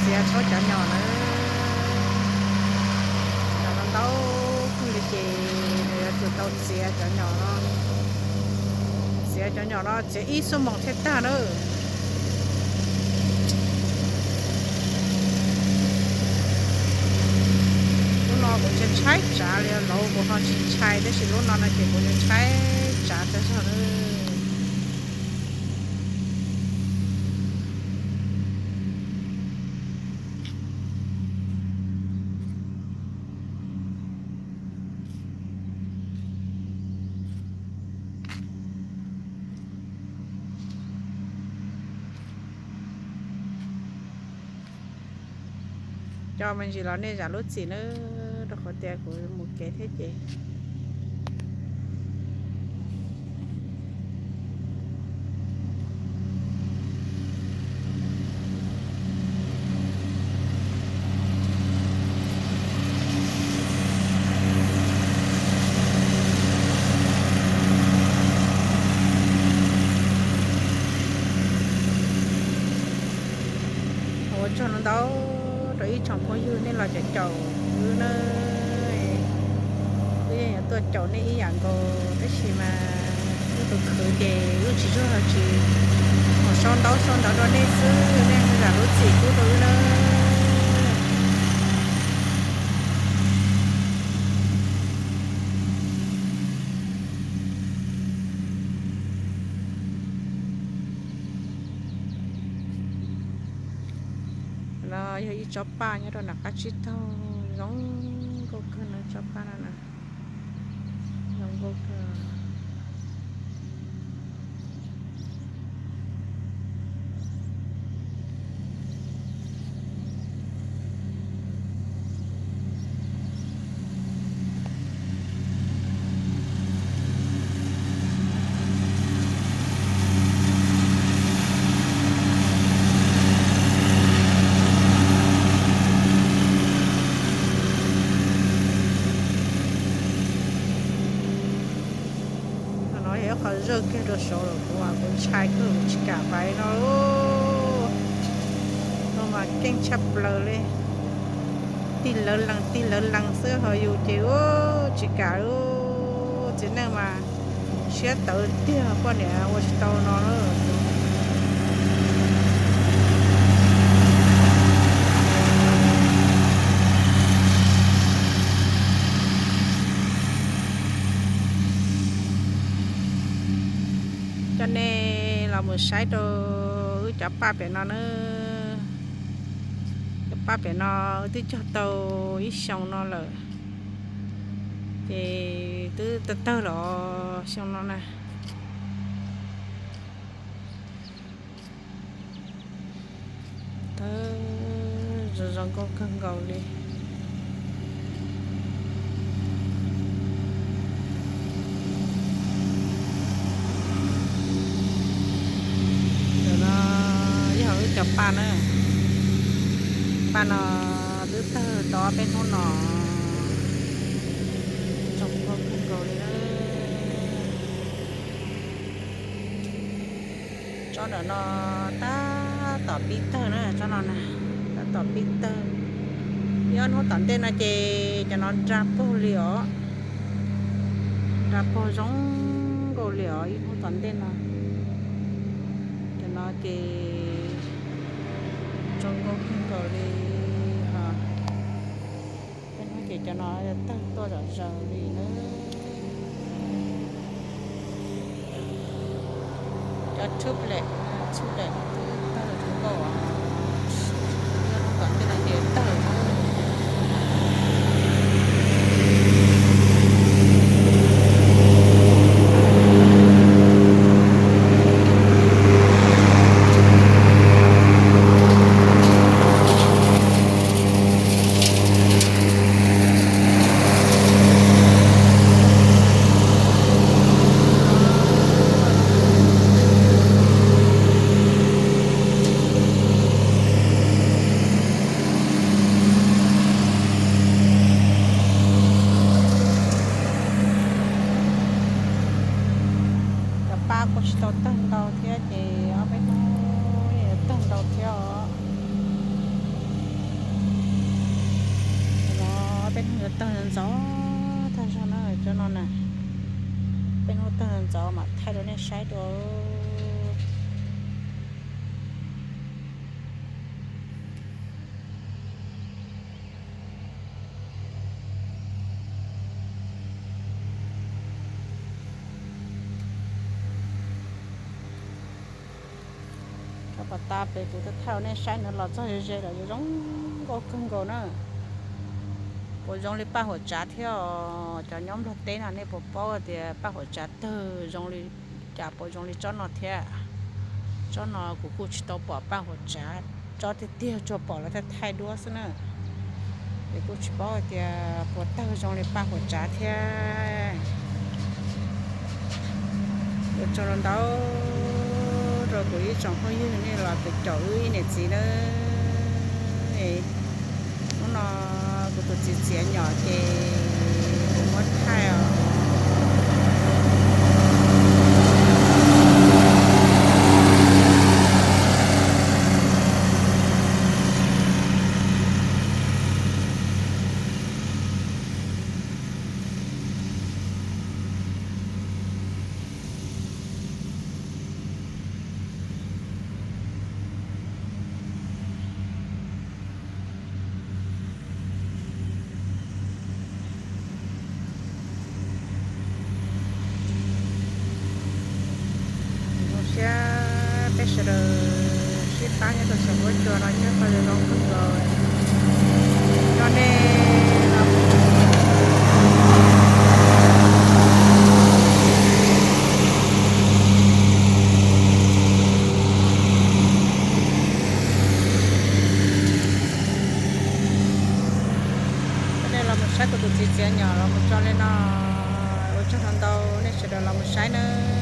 Txiav txhob cov nyom na, cov no ntau kawg li ces nws yuav tsum tau txiav cov nyom no. Txiav cov nyom no txiav ib xuab moos thiaj tag na. Lub no kuv ntshai ntshai tsav li, lawv kuv ho tsis ntshai tab sis lub no no ces kuv ntshai tsav tag zog na. Coj me ntsis los nej zam lub txim nawb, rau qhov tias kuv mus kev thiab ces. Ua tsaug ntau ntau rau ib tsoom phooj ywg nej los caum caum wb na. Wb yeej yuav tuaj caum nej ib yam nkaus tab sis mas wb tus khwv ces wb tsis tsuag tsis mus sau ntaub sau ntawv rau nej xwb, nej zam lub txim pub rau wb na. No yog ib tsob paj nyob rau nram qab tsib taug, zoo nkauj kawg no tsob paj no na, zoo nkauj kawg. No yog ib qho zawj kiag rau saud lawm, kuv kuv ntshai kawg kuv tsis kam pais no. No mas keej tshaj plaws li, tig lawv lees tig lawv lees xwb ho yus ces tsis kam. Txiv neej mas siab tawv tiag, poj niam ua tsis tau no. Coj nej los mus saib rau wb cov paj pem no na. Cov paj pem no wb twb cog tau ib xyoo no lawm, ces twb tawg tawg los xyoo no na. Tawg zoo zoo nkauj kawg nkaus li. Ntawm no yog wb cov paj na, paj no twb tawg tau ob peb hnub no, zoo nkauj kawg nkaus li na. Tsob ntawm no tab tom pib tawg na, tsob no na, tab tom pib tawg. Ib ob hnub tom ntej no ces cov no nra pog li os, nra pog zoo nkauj li os, ib hnub tom ntej no. Cov no ces zoo nkauj kawg nkaus li os. Peb hnub ces cov no tawg tuaj zom zaws li na. Cov tshub lem, tshub lem twb tawg zoo nkauj os. Ib hnub tom ntej no ces tawg na. Tawg ntxov tag zog na, cov no na. Peb hnub tawg ntxov mam thaij rau nej saib dua. Rau pas tas pem kuv thaij rau nej saib no los txog ze ze lawm, zoo nkauj kawg nkaus na. Puas zoo li paj huam tsav thiab os? Cov nyob Nplog teb no nej puas paub tias paj huam tsav tawg zoo li cas, puas zoo li tsob no thiab? Tsob no kuv kuj tsis tau pom paj huam tsav, tsob tiag tiag tsuas pom lawv thaij thaij duab xwb na. Es kuj tsis paub tias puas tawg zoo li paj huam tsav thiab. Ua tsaug ntau ntau rau kuv ib tsoom phooj ywg nej los caum wb ib niam txiv nawb. Hnub no kuv tus txiv txiav nyom ces kuv muab thaij os. Zoo siab peb sawv daws sib pab nyob rau saum huab cua no nyob qhov zoo kawg nkaus. Nyob nej no, nej los mus saib kuv tus txiv txiav nyom los mus tso li no. Ua tsaug ntau ntau nej sawv daws los mus saib nawb.